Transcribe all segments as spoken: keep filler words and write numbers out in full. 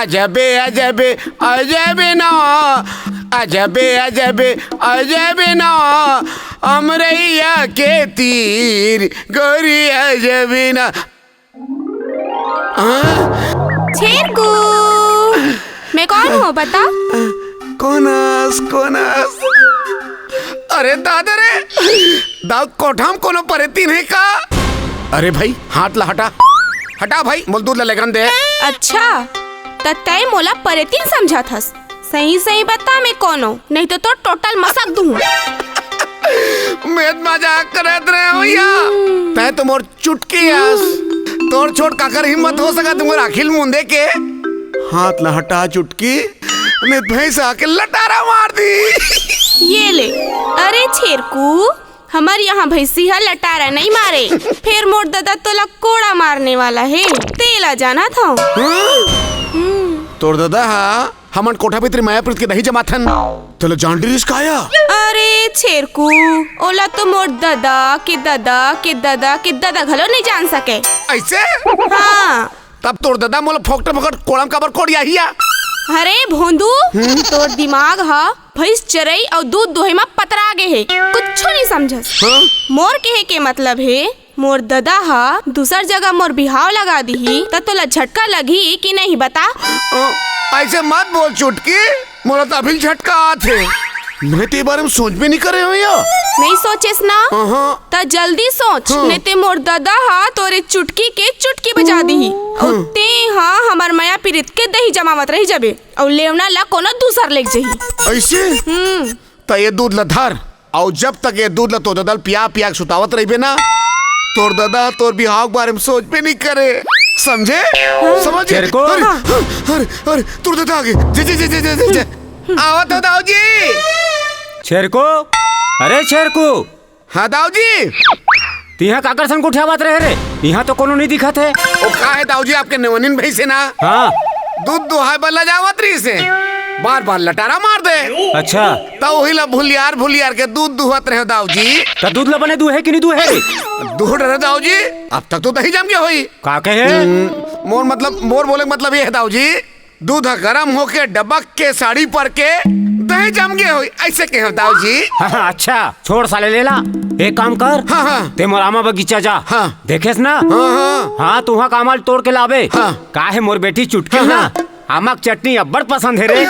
अजबे अजबे अजबे ना, अजबे अजबे अजबे ना, अमरैया के तीर गोरी अजबे ना। हाँ? छेरकू, मैं कौन हूँ बता? कोन हस, कोन हस? अरे दादा रे, दाऊ कोठा म कोनो परेतीन हे का? अरे भाई, हाथ ला हटा, हटा भाई, मोला दूध ला लेगन दे। अच्छा, त तैं मोला परेतीन समझत हस? सही सही बता मैं कौन हूँ, नहीं तो तोर टोटल मसक दूँ। मैं त मजाक करत रहे हूँ भैया। हम्म। तैं तो मोर चुटकी अस। तोर छोट काकर हिम्मत हो सकत मोर आँखी ल मूंदे के? हाथ ला हटा चुटकी, नहीं त भैंस आके लटारा मार दी। ये ले, अरे छेरकू, हमर यहाँ भैंसी ह लटारा नहीं मारे, फेर मोर ददा तोला कोड़ा मारने वाला हे, तेला जानत हव। हाँ? हम्म। तोर ददा ह हमन कोठा भीतरी मया प्रीत के दही जमाथन। तोला जान डरिस का या? अरे छेरकू, ओला तो मोर ददा के ददा के ददा के ददा घलो नहीं जान सके। ऐसे? हाँ। तब तोर ददा मोला फोकट फोकट कोड़म काबर कोड़ियाही या? अरे भोंदू, हम्म? तोर दिमाग ह भैंस चरई अउ दूध दोहे म पतरा गे हे, कुछु नहीं समझस। हाँ? मोर कहे के मतलब हे, मोर ददा ह दूसर जगह मोर बिहाव लगा दिही, त तोला झटका लगही कि नहीं बता? अ, ऐसे मत बोल चुटकी, मोला त अभी झटका आत हे। मैं तो ये बारे में सोच भी नहीं करे हूँ या। नहीं सोचेस ना? हाँ। त जल्दी सोच, हाँ। नहीं ते मोर ददा ह तोरे चुटकी के चुटकी बजा दिही। अउ हाँ। ते ह हमर मया पीरित के दही जमावत रही जबे, अउ लेवना ला कोनो दूसर लेग जही। ऐसे? हम्म। त ये दूध ला धर, अउ जब तक ये दूध ला तोर ददा ल पिया पिया के सुतावत रहिबे ना, तोर ददा तोर बिहाव के बारे में सोच भी नहीं करे, समझे? समझ? चेरको? अरे, अरे, अरे, तोर ददा आगे। जे, जे, जे। आवत हो दाऊ जी। छेरको, अरे छेरको। हाँ दाऊ जी। तिहा काकर संग गोठियावत रहे रे? इहाँ तो कोनो नहीं दिखत हे। ओ का हे दाऊ जी, आपके नेवनिन भैंसे ना? हाँ। दूध दुहाय बर ला जावत रहिस हे। बार बार लटारा मार दे। अच्छा। त वही ला भुलियार भुलियार के दूध दुहत रहे दाऊ जी। त दूध ला बने दुहे कि नहीं दुहे रे? दूह डरे दाऊ जी, अब तक तो दही जम गया होई। का कहे? हम्म, मोर मतलब, मोर बोले के मतलब ये हे दाऊ जी, दूध ह गरम होके डबक के साड़ी पर के दही जम गे होई, ऐसे कहे दाऊ जी। हाँ, हाँ, अच्छा, छोड़ साले लेला। एक काम कर, हाँ, हाँ। ते मोर आमा बगीचा जा। हाँ। देखेस ना? हाँ, हाँ। हाँ, तुहा कामा ल तोड़ के लाबे। हाँ। का हे मोर बेटी चुटकी हाँ, ना? हाँ। आमा के चटनी अब्बड़ पसंद हे रे।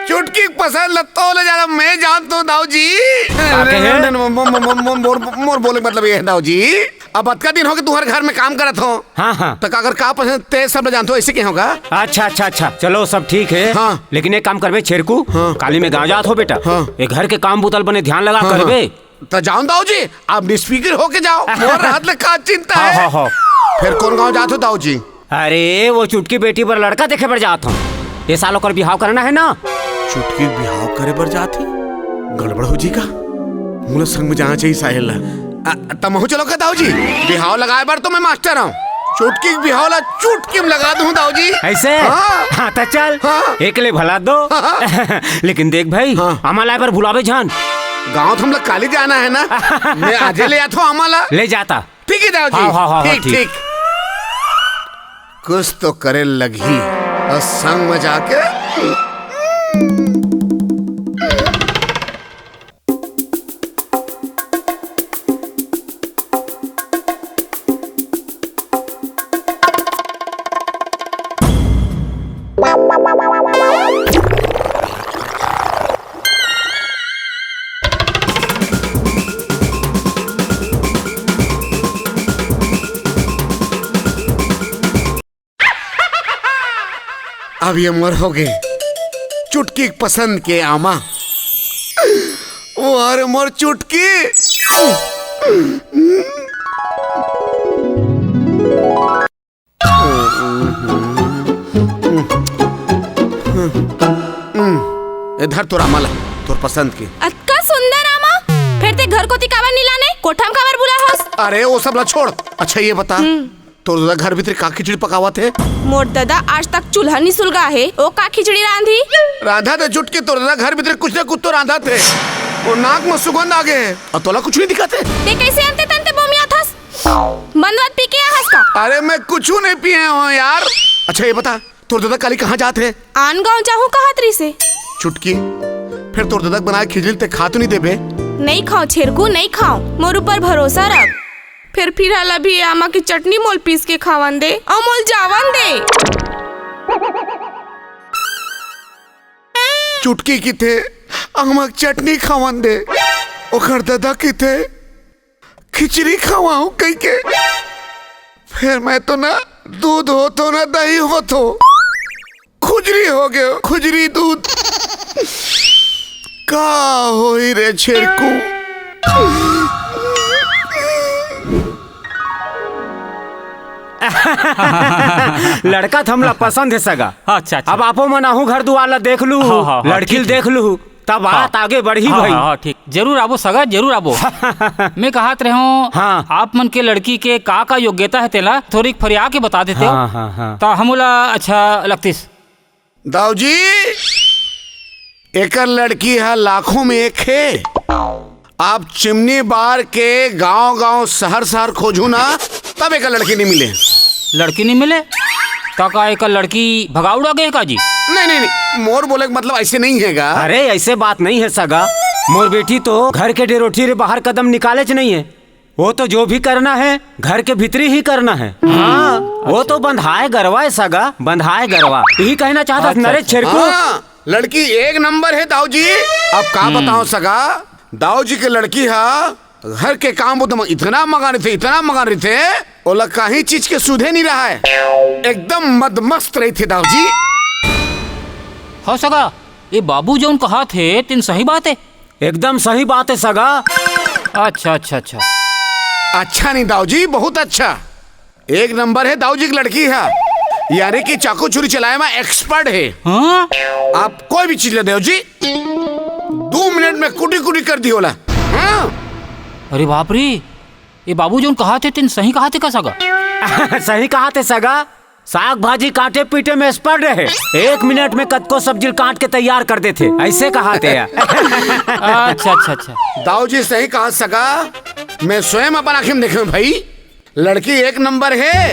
चुटकी के पसंद ल तोले जाना मैं जानत हूँ दाऊ जी। का कहे? नहीं, नहीं, मो-, मो-, मो-, मो-, मोर, मोर बोले के मतलब ये हे दाऊ जी। अब अतका दिन होगे तुम्हारे घर में काम करत हो। हाँ, हाँ। त काकर का पसंद ते सब ल जानत हो, ऐसे कहे होगा। अच्छा, अच्छा, अच्छा, चलो सब ठीक हे। हाँ। लेकिन एक काम करबे छेरकू, हाँ। काली मैं गाँव जात हो बेटा। हाँ। ये घर के काम बुता ल बने ध्यान लगा हाँ, करबे। हाँ। त जाओ दाऊ जी, आप निष्फिक्र होके जाओ। मोर रहत ले का चिंता हाँ, हे? हाँ, हाँ। फेर कोन गाँव जात हो दाऊ जी? अरे, वो चुटकी बेटी बर लड़का देखे बर जात हूँ। ये साल ओकर बिहाव करना हे ना। चुटकी बिहाव करे बर जात हे? गड़बड़ हो जी का? मोला संग में जाना चाहिए साहेल ला। अ, तमहू चलो का दाऊ जी? बिहाव लगाए बर तो मैं मास्टर हूँ। चुटकी के बिहाव ला चुटकी में लगा दूँ दाऊ जी। ऐसे? हाँ। हाँ, त चल। हाँ। एकले भला दो। हाँ, हाँ। लेकिन देख भाई, हाँ। आमा लाए बर भुलाबे झन। गाँव तो हम लोग काली जाना हे ना। मैं आजे ले आत हूँ आमा ला। ले जाता। ठीक हे दाऊ जी। हाँ, हाँ, हाँ, ठीक, ठीक। ठीक। कुछ तो करे लगही अउ संग में जाके। अब ये मोर होगे चुटकी के पसंद के आमा। ओ अरे मोर चुटकी। ए धर तोर आमा ला, तोर पसंद के। अतका सुंदर आमा, फेर ते घर कोती काबर नी लाने? कोठा म काबर बुलाए हस? अरे वो सब ला छोड़। अच्छा ये बता, हम्म। तोर ददा घर भीतरी का खिचड़ी पकावत हे? मोर ददा आज तक चूल्हा नी सुलगा हे, ओ का खिचड़ी रांधी? रांधत हे चुटकी, तोर ददा घर भीतरी कुछ ना कुछ तो रांधत हे। वो नाक में सुगंध आ गे हे, अउ तोला कुछ नी दिखत हे? ते कैसे अंते तंते बोमियात हस? मंदवात पी के आ हस का? अरे मैं कुछ नहीं पिए हूँ यार। अच्छा ये बता, तोर ददा काली कहाँ जात हे? आन गांव जाहूं कहत रिसे। चुटकी, फेर तोर ददा के बनाए खिचड़ी ते खा तो नहीं देबे? नहीं खाओ छेरकू, नहीं खाओ, मोर ऊपर भरोसा रख। फेर फिलहाल अभी आमा के चटनी मोल पीस के खावन दे, अउ मोल जावन दे। चुटकी किथे, आमा के चटनी खावन दे, ओकर ददा किथे, खिचड़ी खवाहूं कहिके। फेर मैं तो ना दूध होथों, ना दही होथों, खुजरी हो गयो, खुजरी दूध। का होई रे छेरकू? लड़का तो हमला पसंद हे सगा। अच्छा, अच्छा। अब आपो मन आहू घर दुआर ला देख लू, हाँ, हाँ, हाँ, लड़की ल ठीक, देख लू, तब हाँ। बात आगे बढ़ही हाँ, भाई। हाँ, हाँ, ठीक, जरूर आबो सगा, जरूर आबो। मैं कहत रहे हूँ, हाँ। आप मन के लड़की के का का योग्यता हे, तेला थोड़ी फरिया के बता देते हो, हाँ, हाँ, हाँ। तो हमला अच्छा लगतिस। दाऊ जी, एकर लड़की ह लाखों में एक हे। आप चिमनी बार के गांव-गांव, शहर-शहर खोजहू ना, तब एकर लड़की नहीं मिले। लड़की नहीं मिले? त का एकर लड़की भगा उड़ा गए का जी? नहीं, नहीं, नहीं, मोर बोले के मतलब ऐसे नहीं हे गा। अरे, ऐसे बात नहीं हे सगा। मोर बेटी तो घर के डेरोठी ले बाहर कदम निकालेच नहीं हे। वो तो जो भी करना हे, घर के भीतरी ही करना हे। हाँ, वो तो बंधाए गरवा हे सगा, बंधाए गरवा। यही कहना चाहत हस अच्छा, नरेश अच्छा। छेरकू। हाँ, लड़की एक नंबर हे दाऊ जी। अब का हम्म। बताओ सगा, दाऊ जी के लड़की ह घर के काम बुता म इतना मगन रहिथे, इतना मगन रहिथे, ओला कहीं चीज के सुधे नहीं रहा हे, एकदम मदमस्त रहिथे दाऊ जी। हो सगा, ये बाबू जौन कहा थे, तेन सही बात हे। एकदम सही बात हे सगा। अच्छा, अच्छा, अच्छा। अच्छा नहीं दाऊ जी, बहुत अच्छा। एक नंबर हे दाऊ जी के लड़की ह, यानी कि चाकू छुरी चलाए में एक्सपर्ट हे। हाँ? आप कोई भी चीज ले दाऊ जी, दू मिनट में कुटी कुटी कर दी ओला। हाँ? अरे बाप रे, ये बाबू जौन कहा थे, तेन सही कहा थे का सगा? सही कहा थे सगा। साग भाजी काटे पीटे में एक्सपर्ट हे, एक मिनट में कतको सब्जी काट के तैयार कर देथे, ऐसे कहा थे। अच्छा, अच्छा, अच्छा। दाऊ जी सही कहा सगा, मैं स्वयं अपन आँखी में देखे हूँ भाई, लड़की एक नंबर हे।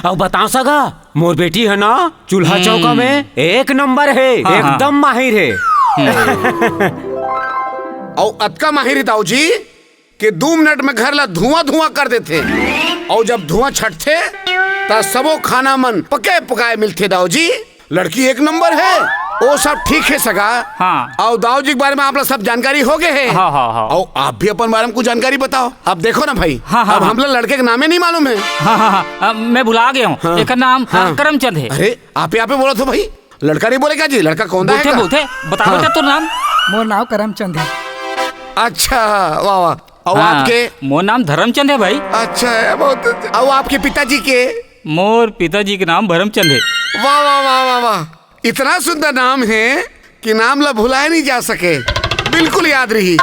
अब बताओ सगा, मोर बेटी हे ना, चूल्हा हम्म। चौका में एक नंबर हे, हाँ, हाँ। एकदम माहिर हे। हम्म। अउ अतका माहिर हे दाऊ जी, कि दू मिनट में घर ला धुआं धुआं कर देथे। अउ जब धुआं छटथे, त सबो खाना मन पके पकाए मिलथे दाऊ जी। लड़की एक नंबर हे, वो सब ठीक हे सगा। हाँ। अउ दाऊ जी के बारे में आप ला सब जानकारी हो गए हे। हाँ, हाँ, हाँ। अउ आप भी अपन बारे में कुछ जानकारी बताओ। अब देखो ना भाई, हाँ, हाँ, अब हाँ। हमला लड़के के नामे नहीं मालूम हे। हाँ, हाँ, हाँ, अब मैं भुला गया हूँ। हाँ। एकर नाम, हाँ। अ, करमचंद हे। अरे, आप ही, आप ही बोला तो भाई। लड़का नहीं बोले का जी? लड़का कौन दा है बोलथे, का? बोलथे, बता हाँ। बेटा तोर नाम। मोर नाम करमचंद हे। अच्छा, वाह, वाह। अउ हाँ, आपके? मोर नाम धर्मचंद हे भाई। अच्छा हे, बहुत अच्छा। अउ आपके पिताजी के? मोर पिताजी के नाम भरमचंद हे। वाह, वाह, वाह, वाह, वाह। इतना सुंदर नाम हे कि नाम ला भुलाए नहीं जा सके। बिल्कुल याद रही।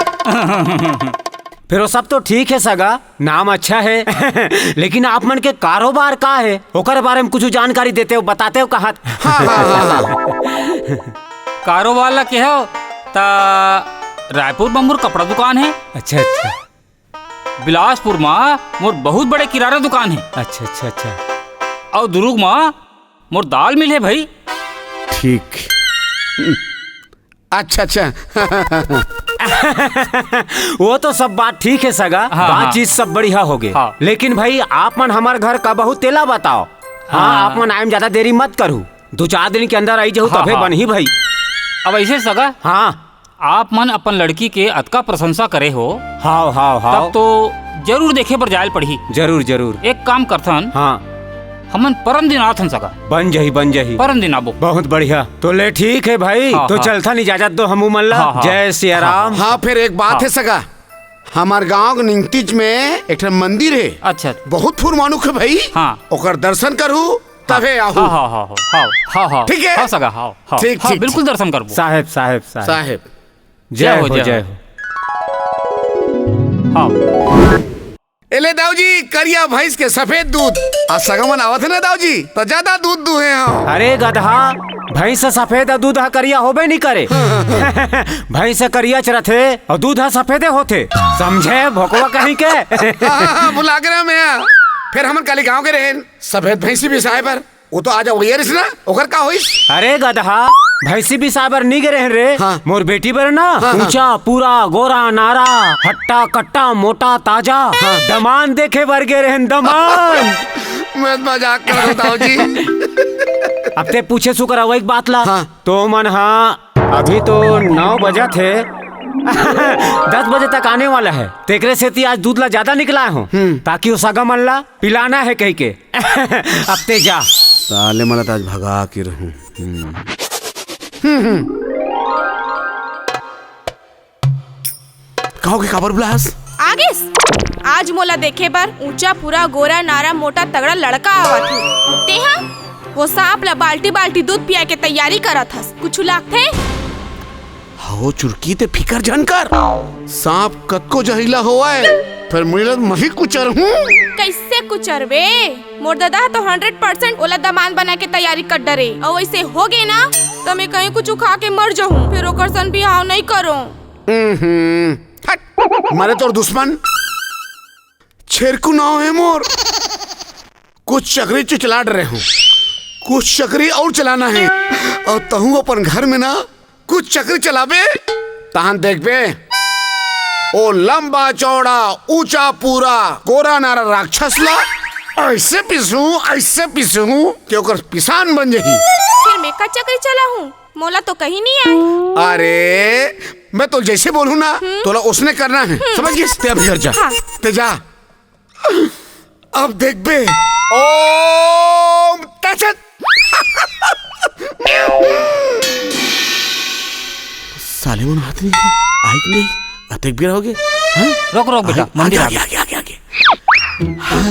फेर वो सब तो ठीक हे सगा, नाम अच्छा हे, लेकिन आप मन के कारोबार का हे, ओकर बारे में कुछ जानकारी देते हो, बताते हो कहाँ? हाँ, हाँ, हाँ, हाँ। कारोबार ला केहो, त रायपुर म मोर कपड़ा दुकान हे। अच्छा, अच्छा। बिलासपुर म मोर बहुत बड़े किराना दुकान हे। अच्छा, अच्छा, अच्छा। अउ दुर्ग म मोर दाल मिल हे भाई। ठीक। अच्छा, अच्छा। वो तो सब बात ठीक हे सगा, हाँ, बातचीत हाँ। सब बढ़िया होगे। हाँ। लेकिन भाई, आप मन हमर घर कब आहू तेला बताओ। हाँ, हाँ। आप मन आए में ज्यादा देरी मत करू, दू चार दिन के अंदर आई जाहू हाँ, तभे हाँ। बनही भाई। अब ऐसे सगा, हाँ। आप मन अपन लड़की के अतका प्रशंसा करे हो, हाव, हाव, हाव। तब तो जरूर देखे बर जाए ल पड़ही। जरूर, जरूर। एक काम करथन, हाँ। हमन परन दिन आथन सगा। बन जाही, बन जाही। परन दिन आबो। बहुत बढ़िया। तो ले ठीक हे भाई, हाँ, तो हाँ। चलथन, इजाजत दो हमू मन ला। हाँ, हाँ। जय सिया हाँ, राम। हाँ, फेर एक बात हाँ। हे सगा, हमर गांव के निंगतीच में एक ठन मंदिर हे। अच्छा। बहुत फुरमानुख हे भाई। हाँ। ओकर दर्शन करहू, तभे आहू। हाँ, हाँ, हाँ, हाँ। ठीक हे? हाँ, सगा, हाँ, हाँ। ठीक, हाँ, ठीक, बिल्कुल ठीक। दर्शन करबो। साहेब, साहेब, साहेब। साहेब। जय जय हो, हो, जय जय हो। हो। हाँ। ए ले दाऊ जी, करिया भैंस के सफेद दूध। आज सगा मन आवत हे ना दाऊ जी, त ज्यादा दूध दूहे हंव। अरे गधा, भैंस के सफेद दूध ह करिया होबे नहीं करे। भैंस ह करियाच रथे अउ दूध ह सफेदे होथे। समझे भोकवा कहीं के? हाँ, हाँ, हाँ, भुला गे रहेंव मैं। फेर हमन काली गांव गे रहेन, सफेद भैंसी बिसाए बर। वो तो आज अवइया रहिस ना, ओकर का होइस? अरे गदहा, भैंसी बिसाए बर नी गे रहेन रे। हाँ। मोर बेटी बर ना, हाँ, हाँ। ऊंचा, पूरा, गोरा, नारा, हट्टा, कट्टा, मोटा, ताजा, हाँ। दमान देखे बर गे रहेन, दमान। मैं तो मजाक कर रहा हूँ, दाऊ जी। अब ते पूछे सुकर अवइक बात ला। हाँ। तो मन हा अभी तो नौ बजत हे। दस बजे तक आने वाला है, तेकरे सेती आज दूध ला ज्यादा निकलाए हूँ, हम्म। ताकि वो सगा मन ला पिलाना है कहिके। अब ते जा। साले मन ला तो आज भगा के रहूं। हम्म। हम्म, हम्म। का होगे, काबर बुलाहस? आगेस? आज मोला देखे बर ऊंचा, पूरा, गोरा, नारा, मोटा, तगड़ा लड़का आवत हे। तेहा वो सांप ला बाल्टी बाल्टी दूध पिया के तैयारी करत हस। कुछु लागथे? हव चुरकी, ते फिकर झन कर। सांप कतको जहरीला होवय, फेर मुझे लग मही कुचर हूँ। कइसे कुचरबे? मोर ददा ह तो हंड्रेड परसेंट ओला दमान बना के तैयारी कर डरे। अउ वइसे होगे ना, त मैं कहीं कुछु खा के मर जाहूँ, फेर ओकर सन बिहाव नइ करों। हम्म, हट, मरे तोर दुश्मन। छेरकू नाव हे मोर। कुछ चकरी चला डरे हूँ, कुछ चकरी अउ चलाना हे। अउ तहूँ अपन घर में ना कुछ चकरी चलाबे, तहन देखबे, ओ लंबा चौड़ा, ऊंचा पूरा, गोरा नारा राक्षस ला अइसे पीसूं, अइसे पीसूं कि ओकर पिसान बन जाही। फेर मैं का चकरी चलाहूँ? मोला तो कहीं नइ आय। अरे, मैं तो जइसे बोलहूँ ना, हम्म। तोला ओसने करना हे। हम्म। समझ गेस? ते अभी घर जा। हाँ। ते जा। अब देखबे। ओम तत्सत। साले मन आत नइ हे, आय कि नइ? अतेक बेरा होगे। हाँ? रोक, रोक बेटा, आगे, मंदिर आगे, आगे। आगे, आगे, आगे। हाँ?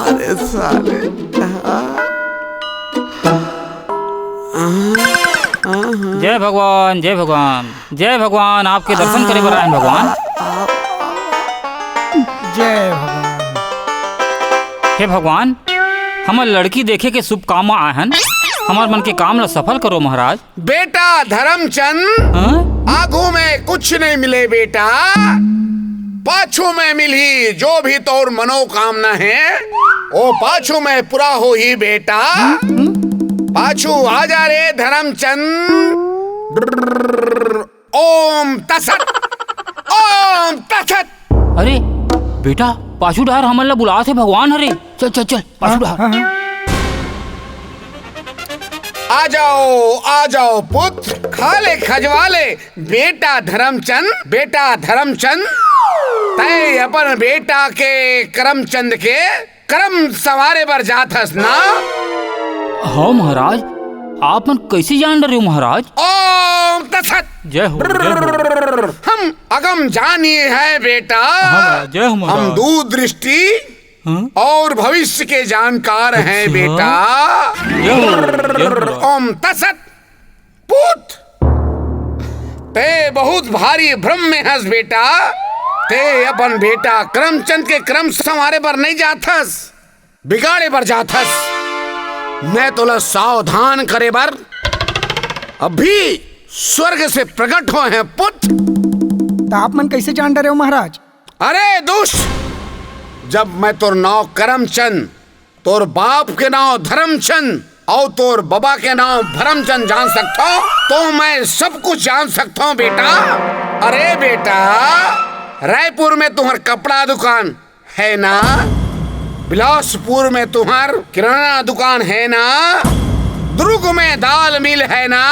अरे साले। हाँ? जय भगवान, जय भगवान, जय भगवान, आपके दर्शन करे बर आए हन भगवान। जय भगवान। हे भगवान, हमर लड़की देखे के शुभ काम म आए हन, हमर मन के काम ला सफल करो महाराज। बेटा धर्मचंद, हाँ? आगू में कुछ नहीं मिले बेटा, पाछू में मिलही जो भी तोर मनोकामना हे, ओ पाछू में पूरा होही बेटा। पाछू आ जा रे धर्मचंद। ओम तत्सत, ओम तत्सत। अरे बेटा, पाछू डहर हमन ला बुलात हे भगवान हरे। चल, चल, चल, पाछू डहर। आ जाओ, आ जाओ पुत्र, खा ले, खजवा ले। बेटा धर्मचंद, बेटा धर्मचंद, तैं अपन बेटा के करमचंद के करम संवारे बर जात हस ना? हव महाराज, आप मन कइसे जान डरे हो महाराज? ओम तत्सत। जय हो, जय हो। हम अगम जानी है बेटा। हाँ महाराज, जय हो महाराज। हम दूरदृष्टि हाँ? और भविष्य के जानकार हैं अच्छा। बेटा। जय हो, जय हो महाराज। ओम तत्सत। पूत, ते बहुत भारी भ्रम में हस बेटा। ते अपन बेटा करमचंद के करम संवारे बर नइ जात हस, बिगाड़े बर जात हस। मैं तोला सावधान करे बर अभी स्वर्ग से प्रकट होए हंव पुत। त आप मन कइसे जान डरे हो महाराज? अरे दुष्ट, जब मैं तोर नाव करमचंद, तोर बाप के नाव धर्मचंद अउ तोर बबा के नाव भरमचंद जान सकथव, तो मैं सब कुछ जान सकथव बेटा। अरे बेटा, रायपुर में तुम्हर कपड़ा दुकान है ना, बिलासपुर में तुम्हर किराना दुकान है ना, दुर्ग में दाल मिल है ना।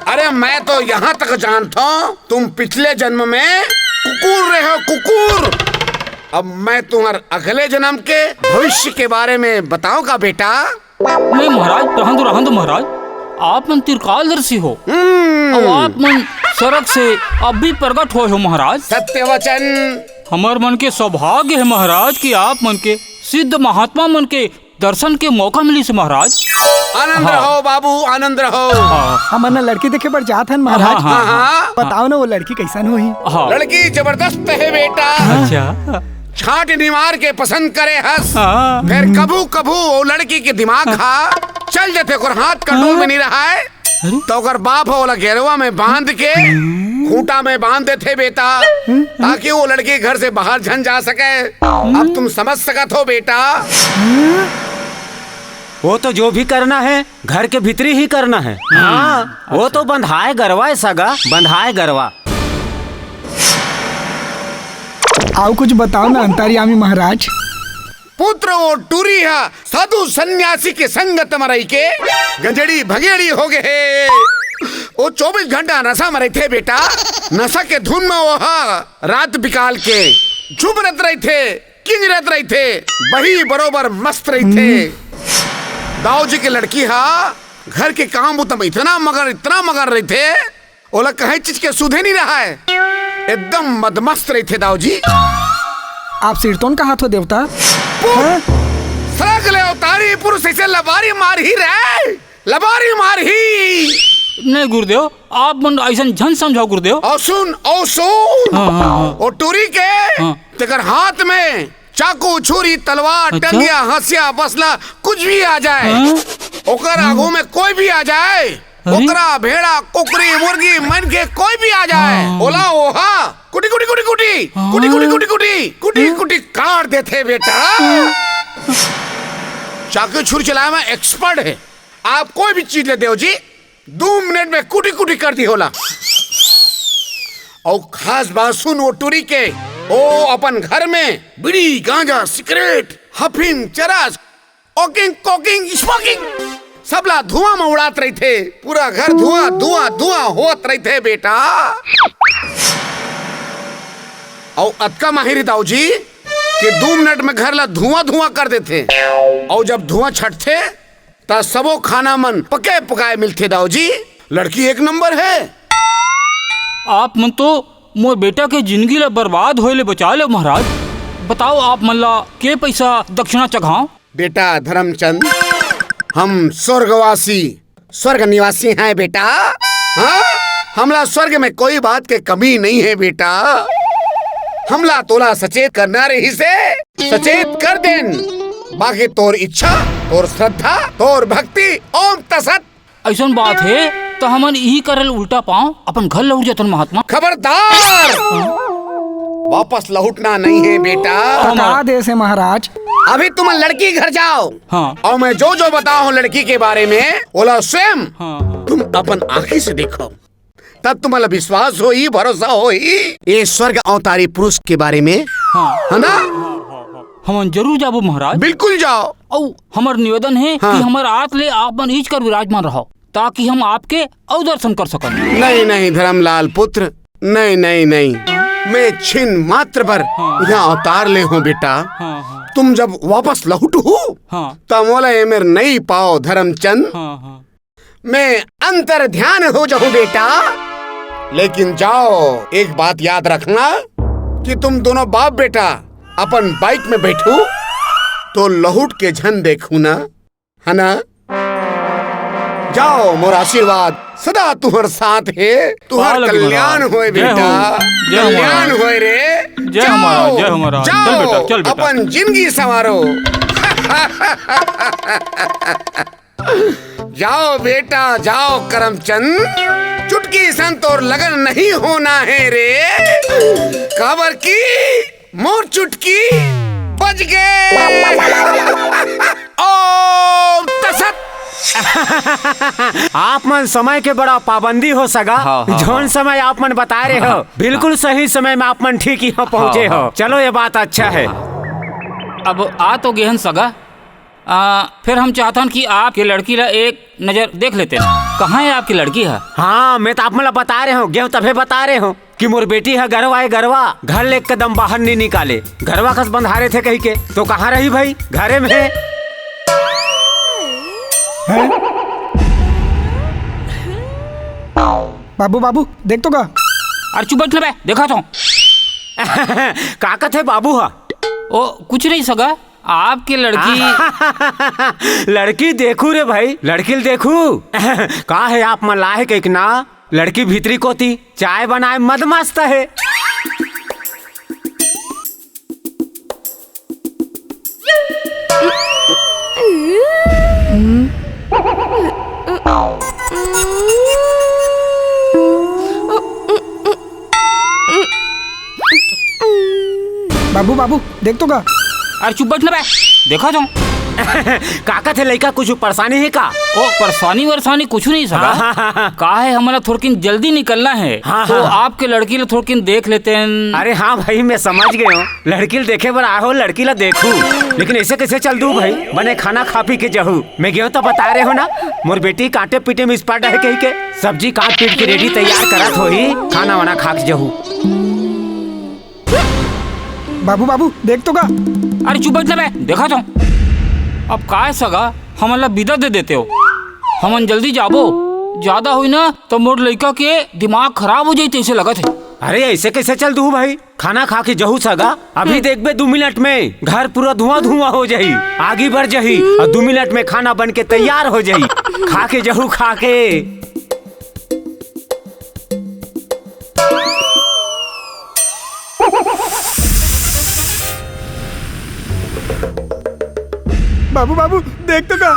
अरे मैं तो यहाँ तक जानथव, तुम पिछले जन्म में कुकुर रहे हो, कुकुर। अब मैं तुम्हर अगले जन्म के भविष्य के बारे में बताऊंगा बेटा। नहीं महाराज, रहन दो, रहन दो महाराज। आप मन त्रिकालदर्शी हो। हम्म। अउ आप मन स्वर्ग से अभी प्रकट होए हो महाराज। सत्य वचन। हमर मन के सौभाग्य है महाराज कि आप मन के सिद्ध महात्मा मन के दर्शन के मौका मिलिस हे महाराज। आनंद हाँ। रहो बाबू, आनंद रहो। हाँ। हमन न लड़की देखे बर जात हन महाराज। हाँ, हाँ, हाँ। हाँ। बताओ ना वो लड़की कइसन होही? हाँ। लड़की जबरदस्त है बेटा। अच्छा। छाट निमार के पसंद करे हस। हाँ। फेर कभू कभू वो लड़की के दिमाग हा चल जाथे, ओकर हाथ कंट्रोल में नहीं रहा है। अरे? त ओकर बाप ह ओला गेरवा में बांध के खूंटा में बांध देथे बेटा, ताकि वो लड़की घर से बाहर झन जा सके। अब तुम समझ सकत हो बेटा। वो तो जो भी करना है, घर के भीतरी ही करना है। हाँ, वो तो बंधाए गरवा है सगा, बंधाए गरवा। आऊ कुछ बताओ ना अंतर्यामी महाराज। पुत्र, वो टूरी ह साधु सन्यासी के संगत म रहिके गंजेड़ी भंगेड़ी हो गे हे। वो चौबीस घंटा नशा म रहिथे बेटा। नशा के धुन म वो ह रात बिकाल के झूमरत रहिथे, किंजरत रहिथे, बही बरोबर मस्त रहिथे। दाऊ जी के लड़की ह घर के काम बुता म इतना मगन, इतना मगन रहिथे, ओला कहीं चीज के सुधे नहीं रहा है, एकदम मदमस्त रहिथे दाऊ जी। आप सिरतोन कहात हो देवता? पुत, हाँ? सरग ले अवतारी पुरुष ऐसे लबारी मारही रे, लबारी मारही। नहीं गुरुदेव, आप मन ऐसन झन समझाओ गुरुदेव। और सुन, और सुन, हाँ, हाँ, हाँ। और टूरी के हाँ। तेकर हाथ में चाकू, छुरी, तलवार, अच्छा। टंगिया, हंसिया, बसला, कुछ भी आ जाए, हाँ? ओकर आगू में कोई भी आ जाए, अरे? ओकरा, भेड़ा, कुकरी, मुर्गी, मनखे, कोई भी आ जाए, हाँ। ओला ओहा कुटी, कुटी, कुटी, कुटी, हाँ। कुटी, कुटी, कुटी, कुटी, कुटी, हाँ। कुटी काट देथे बेटा। चाकू छुरी चलाए में एक्सपर्ट है, आप कोई भी चीज ले देव जी, दू मिनट में कुटी कुटी कर दी होला। अउ खास बात सुन वो टूरी के, ओ अपन घर में बीड़ी, गांजा, सिगरेट, हफिंग, चरस, ओकिंग, कोकिंग, स्मोकिंग, सबला धुआं में उड़ात रहिथे। पूरा घर धुआं, धुआं, धुआं होत रहिथे बेटा। अउ अतका माहिर दाऊ जी कि दू मिनट में घर ला धुआं, धुआं कर देथे। अउ जब धुआं छटथे, त सबो खाना मन पके पकाए मिलथे दाऊ जी। लड़की एक नंबर है। आप मन तो मोर बेटा के जिंदगी ला बर्बाद होए ले बचा ले महाराज। बताओ आप मन ला के पैसा दक्षिणा चघाओ? बेटा धर्मचंद, हम स्वर्गवासी, स्वर्ग निवासी हैं बेटा। हाँ, हमला स्वर्ग में कोई बात के कमी नहीं है बेटा। हमला तोला सचेत करना रहिसे, सचेत कर देन। बाकी तोर इच्छा, तोर श्रद्धा, तोर भक्ति, ओम तसत। ऐसन बात हे, त हमन इही करल उल्टा पांव अपन घर लौट जतन महात्मा। खबरदार! हाँ? वापस लौटना नहीं है बेटा। हाँ, पका महाराज। दे से महाराज। अभी तुम लड़की घर जाओ। हाँ। और मैं जो जो बताओ हूँ लड़की के बारे में, ओला स्वयं हाँ, हाँ। तुम अपन आँखी से देखो। तब तुम्हाला विश्वास होही, भरोसा होही। ये स्वर्ग अवतारी पुरुष के बारे में, हाँ। है ना? हमन जरूर जाबो महाराज। बिल्कुल जाओ। अउ हमर निवेदन हे हाँ। कि हमर आत ले आप मन इच कर विराजमान रहो, ताकि हम आपके अउ दर्शन कर सकन। नहीं, नहीं, धर्मलाल पुत्र, नहीं, नहीं, नहीं। मैं छिन मात्र बर हाँ। यहाँ अवतार ले हूँ बेटा। हाँ, हाँ। तुम जब वापस लौटहू, हाँ। त मोला एमेर नहीं पाओ धर्मचंद। हाँ, हाँ। मैं अंतर ध्यान हो जाऊं बेटा। लेकिन जाओ, एक बात याद रखना कि तुम दोनों बाप बेटा अपन बाइक में बैठू तो लहुट के झन देखू ना, है ना? जाओ, मोर आशीर्वाद सदा तुहर साथ हे, तुहर कल्याण होए बेटा, कल्याण होए रे। जय हो महाराज, जय हो महाराज। चल बेटा, चल बेटा। अपन जिंदगी संवारो। जाओ बेटा, जाओ करमचंद, चुटकी सन तोर लगन नहीं होना है रे, काबर की मोर चुटकी बज गे। ओम तसत। आप मन समय के बड़ा पाबंदी हो सगा। हाँ, हाँ, जोन हाँ। समय आप मन बता रहे हो, हाँ। बिल्कुल सही समय में आप मन ठीक यहाँ पहुँचे हाँ, हो। हाँ। चलो, ये बात अच्छा है। अब आ तो गेहन सगा, आ, फिर हम चाहतन कि आपके लड़की ला एक नजर देख लेते हैं। कहाँ है आपकी लड़की है? हाँ, मैं तो आप मन ला बता रहे हूँ, गेहूँ तभे बता रहे हूँ कि मोर बेटी है गरवा, है गरवा, घर ले कदम बाहर नहीं निकाले, गरवा कस बंधारे थे कही के, तो कहाँ रही भाई? घरे में है। हैं? बाबू, बाबू, देख तो का? अरे चुप बैठ ना बे, देखा तो। का कथे बाबू हा? ओ, कुछ नहीं सगा, आपके लड़की। लड़की देखू रे भाई, लड़की ल देखू। का है आप मन लाहे के ना? लड़की भीतरी कोती चाय बनाए मद मस्त है। बाबू, बाबू, देख तो का। अरे चुप बैठ ना बे, देखा तो। का कथे लइका, कुछ परेशानी हे का? ओ, परेशानी वरेशानी कुछ नहीं सगा। हाँ, हाँ, हाँ, हाँ। का हे, हमन ला थोड़किन जल्दी निकलना हे, हाँ, तो हाँ। आपके लड़की ला थोड़किन देख लेते हैं। अरे हाँ भाई, मैं समझ गए हूँ, लड़की ला देखे बर आए हो, लड़की ला देखू, लेकिन ऐसे कैसे चल दू भाई? बने खाना खा पी के जहू। मैं गयो तो बता रहे हो ना, मोर बेटी कांटे पीटे में expert हे कही के, सब्जी काट पीट के ready तैयार करत होही, खाना वाना खा के जहू। बाबू, बाबू, देख तो का। अरे चुप बैठ ना बे, देखा तो। अब काय सगा, हमन ला बिदा दे देते हो, हमन जल्दी जाबो। ज्यादा होई ना तो मोर लइका के दिमाग खराब हो जाई, तैसे लगत हे। अरे ऐसे कैसे चल दू भाई? खाना खा के जहू सगा, अभी हम्म। देखबे दू मिनट में घर पूरा धुआं धुआं हो जाही, आगी बर जाही, और दू मिनट में खाना बन के तैयार हो जाही। खा के जहू, खा के। बाबू, बाबू, देख तो का।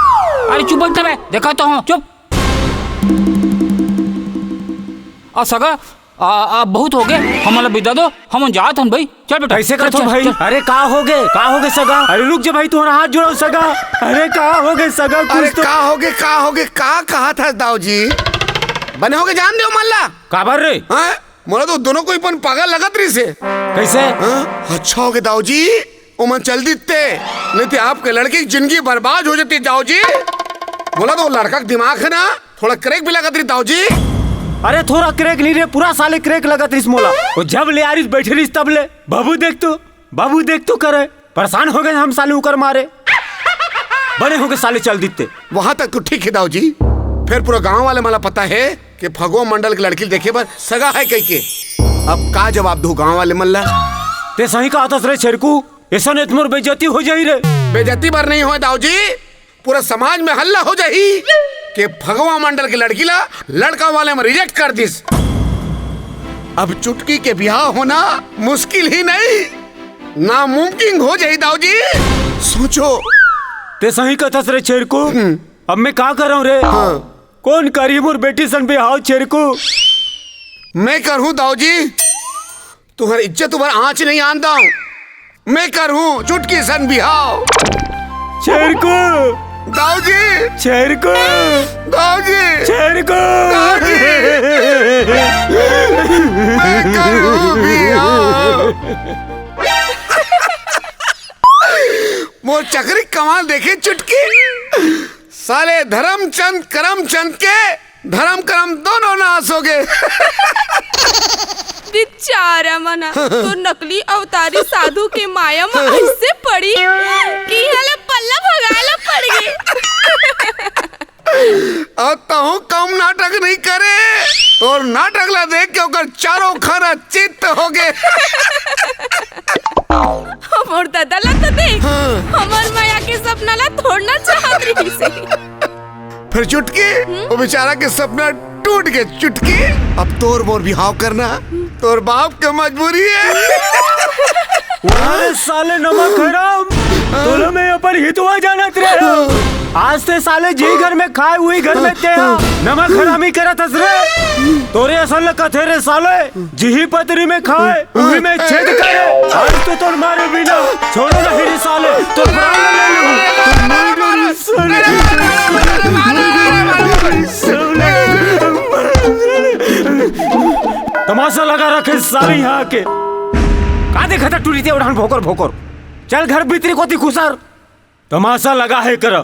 अरे चुप बैठ ना बे, देखा तो हूँ, चुप। आ सगा, आ, आ, बहुत हो गए, हमन ला बिदा दो, हमन जात हन भाई। चल बेटा, ऐसे चल, कर तो चल, भाई। चल। अरे का हो गए, का हो गए सगा? अरे रुक जा भाई, तुम्हारा हाथ जोड़ो सगा। अरे का हो गए सगा, कुछ अरे तो का हो गए, का हो गए, का कहा था दाऊ जी? बने हो गए, जान दो मल्ला। काबर रे? हाँ? मोला तो दोनों कोई पन पागल लगत रहिस हे। कैसे? हाँ? अच्छा हो गए दाऊ जी, ओमन चल दिते, नहीं तो आपके लड़की की जिंदगी बर्बाद हो जाती दाऊ जी। मोला तो लड़का का दिमाग है ना, थोड़ा crack भी लगत रही दाऊ जी। अरे थोड़ा crack नहीं रे, पूरा साले crack लगत रहिस मोला। वो जब ले आ रहिस, बैठे रहिस तब ले। बाबू देख तो, बाबू देख तो करे। परेशान हो गए हम साले उकर मारे। बने हो गए साले चल दिते। वहां तक तो ठीक है दाऊ जी, फिर पूरा गांव वाले मन ला पता है कि फगुआ मंडल के लड़की देखे बर सगा है कह के। अब का जवाब दो गांव वाले मन ला? ते सही कहा थस रे छेरकू, ऐसा नहीं तो मोर बेइज्जती हो जाही रे। बेइज्जती बर नहीं होय दाऊ जी, पूरा समाज में हल्ला हो जाही कि फगवा मंडल के लड़की ला लड़का वाले में reject कर दिस। अब चुटकी के बिहाव होना मुश्किल ही नहीं, नामुमकिन हो जाही दाऊ जी। सोचो। ते सही कथस रे छेरकू। हम्म। अब मैं का करंव रे? हाँ। कौन करही मोर बेटी सन बिहाव छेरकू? मैं करहूँ दाऊ जी। तुम्हारी इज्जत ऊपर आंच नहीं आन दाऊ। मैं करहूँ चुटकी सन बिहाव। छेरकू। दाऊ जी। छेरकू। दाऊ जी। छेरकू। दाऊ जी। मैं करहूँ बिहाव। मोर चकरी कमाल देखे चुटकी। साले धर्मचंद करमचंद के धर्म करम दोनों नाश हो गए। बेचारा मन ह तो नकली अवतारी साधु के माया म अइसे पड़ी कि इहाँ ले पल्ला भगाए ला पड़ गे। अब तहूँ कम नाटक नहीं करे, तोर नाटक ला देख के ओकर चारों खाना चित्त हो गए। हमर दादा ला तो देख, हाँ। हमर माया के सपना ला तोड़ना चाहत रहिस हे। फिर चुटकी, हम्म? वो बेचारा के सपना टूट गए चुटकी। अब तोर मोर बिहाव करना तोर बाप के मजबूरी है। अरे साले नमक हराम, तोला मैं अपन हितवा जानत रहे। आज ते साले जी घर में खाए, उही घर में ते हा नमक हरामी करत हस रे। तोरे असन ल कथे रे साले, जिही पतरी में खाए, उही में छेद करे। आज तो तोर मारे बिना छोड़ो नहीं रे साले, तोर प्राण ले लूं। तोर मारे बिना साले, साले। तमाशा लगा रखे साले यहाँ के। का देखत हे टूरी ते उड़ान भोकर भोकर? चल घर भीतरी कोती खुसर। तमाशा लगा हे कर।